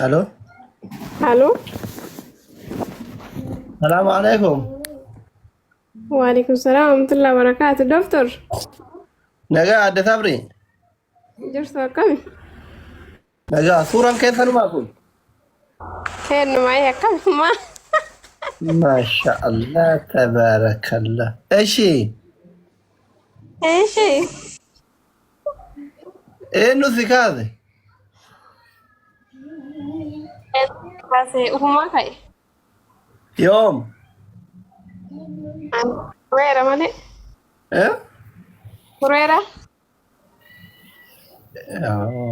Alo. Alo. Salaamu alaikum. Waalaikum salaam warahmatullahi wabarakatuh. Doktor, Nagaa adde Sabri. jirtu akkami? Nagaa suuraan keessanumaa kun. Keennumaa akkami? Maa? Maasha Allah tabaarakallah. Eshi Eeshi. eenyu si kaase? Kaasee ufumaa ka'e. Yoom? Tureera malee. Eh? Tureera.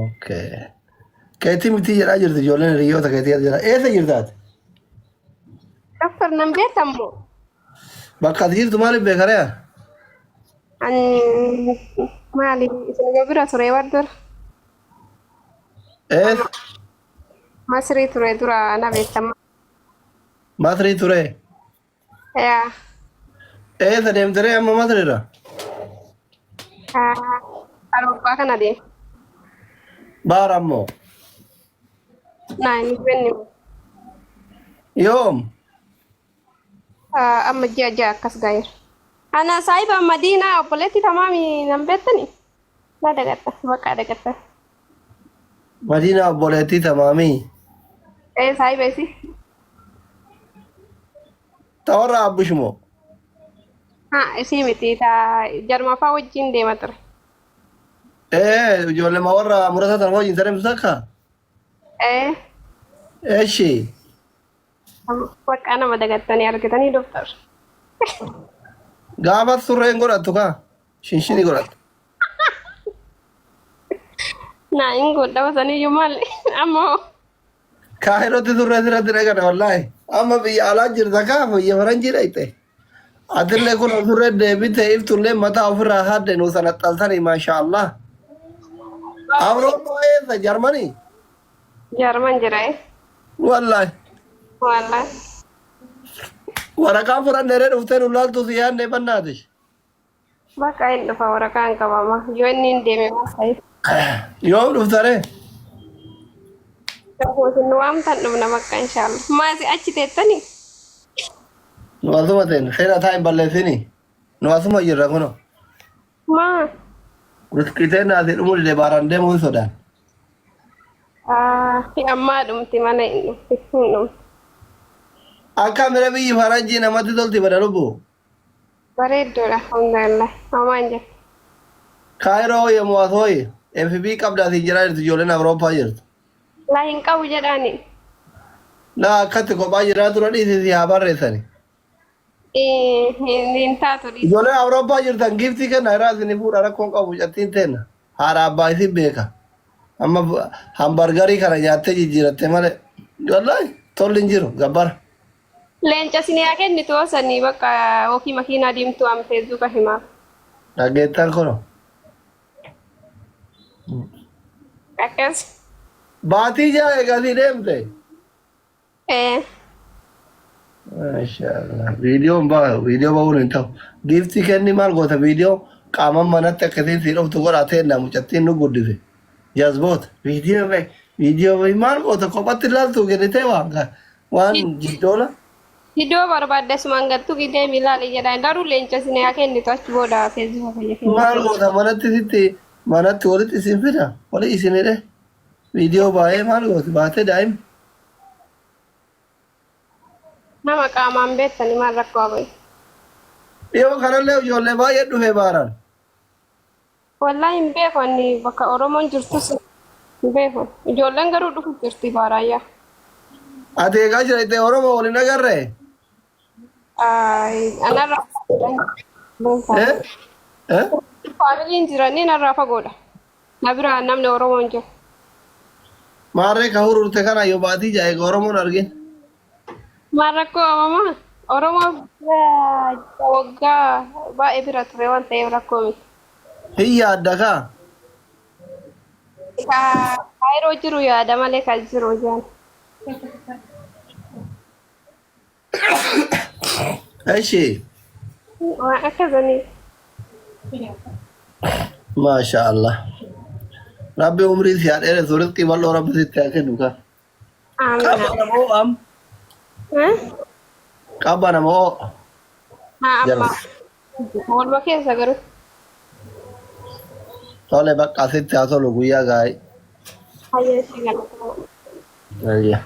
Okay. Keetii miti jedhaa jirti ijoolleen hiriyoota keetii as jira. Eessa jirtaati? Doktor nan beekamu. Bakka ati jirtu maaliif beekaree? An maali isin bira ture war dura. Eessa? Masrii ture dura na beekama. Masrii ture. Yaa. Eessa deemteree amma Masriirra? Awurooppaa kana deema. Baara ammoo. Naa inni benni. Yoom? Amma ji'a ji'a akkas gaheera. Ana saahiba Madiinaa obboleettii tamaami nan beektani? Na dagatta bakka dagatta. Madiinaa obboleettii tamaamii. Ee saahiba isii. Ta warra abbush moo? Haa isii miti ta jarmafaa wajjin deema ture. Ee ijoollee warra murasa tan wajjin tareemtu takka? Ee Eshi. bakka nama dagattanii argitanii doktar. Gaafa surreen godhattu kaa? Shinshinii godhattu. Naa hin godhama saniyyuu maal ammoo Kaayirootti surree sirratti dhaqan wallaahi. Amma biyya alaa jirta kaa biyya faranjii dhaqxe. Atillee kun surree deebite iftullee mataa ofirraa haadde nu sana xaltanii maasha Allah. Awurooppaa eessa Jarmanii? Jarman jira eh. Wallaahi. Wallaahi. Waraqaa fudhannee dhuftee nu laaltu si yaadne bannaati. Bakka hin dhufa waraqaa hin qabama. Yoo inni hin deeme maal ta'e? Yoom dhuftaree? Isin nu waamtan dhufna bakka inshaallah. Maasi achi teettanii? Nu asuma teen seera taa hin balleessini. Nu asuma jirra kuno. Maa? Riskiteen asii dhumuu dide baaraan deemuu hin sodaan. Ah, ammaa dhumti mana hin dhufti hin dhumti. Akka mira biyyi faranjii namatti tolti bada lubbu. Bareedduudha alhamdulillah. Homaa hin jettu. Kaayiroo hooyye mo'as hooyye. FB qabda asiin jiraa jirtu ijoolleen Awurooppaa jirtu. Laa hin qabu jedhaani. Laa akkatti kophaa jiraa tura dhiisi si haa barreessani. Hin taatu dhiisi. Ijoolleen Awurooppaa jirtan giiftii kenna irraa isin fuudha rakkoon qabu cattiin teenna. Haadha abbaa isin beeka. Amma hambargarii kana nyaattee jijjiiratte malee. Wallaahi tolli hin jiru gabbara. Leenca isin haa kennitu osanii bakka yookiin makiinaa diimtuu am feesbuuka himaaf. Dhageettan kono. Akkas. Baatii ja'a eegasii deemte. Ee. Maashaallah. Viidiyoon ba'a viidiyoo ba'uun hin ta'u. Giiftii kenni maal goota viidiyoo qaaman manatti akkasiin sii dhuftu godhaa teenna mucattiin nu guddise. Jazboota viidiyoo ba'i viidiyoo ba'i maal goota kophatti ilaaltu kennitee waan waan jiddoola. Viidiyoo barbaadde asumaan gattu deemi ilaali jedhaan garuu leenca isin haa kennitu achi booda feesbuuka kiyya Maal kennitu. goota manatti sitti manatti walitti isin fida wali isin hidhe viidiyoo baay'ee maal gooti baatee daa'im. Nama qaamaan beektani maal rakkoo abayi. Dhiyoo kanallee ijoollee baay'ee dhufee baaran. Wallahi hin beeku ani bakka Oromoon jirtus hin beeku. Ijoolleen garuu dhufu jirti baaraayyaa. Ati eegaa jira itti Oromoo waliin agarree? Anarraa Eh? Eh? faamiliin jiranii narraa fagoodha. Na biraa namni Oromoo hin jiru. Maarree ka hururte kana yoo baatii jaa eega Oromoon argin. Maal rakkoo uumamaa? Oromoo waggaa baay'ee bira ture waan ta'eef rakkoo miti. Hin yaadda kaa. Ka Kaayiroo jiru yaada malee kan jiru jaan. Eshi. Waan akkasanii. Maasha Allah. Rabbi umrii si haa dheeressu rizqii bal'oo rabbi sitti haa kennu kaa. Amiin. Qabba nama hoo am. Qabba nama hoo. Haa amma. Jala. Waluma keessa garuu. Tole bakka asitti haa tolu guyyaa gaarii. Hayyee si galatoomaa. Ayya.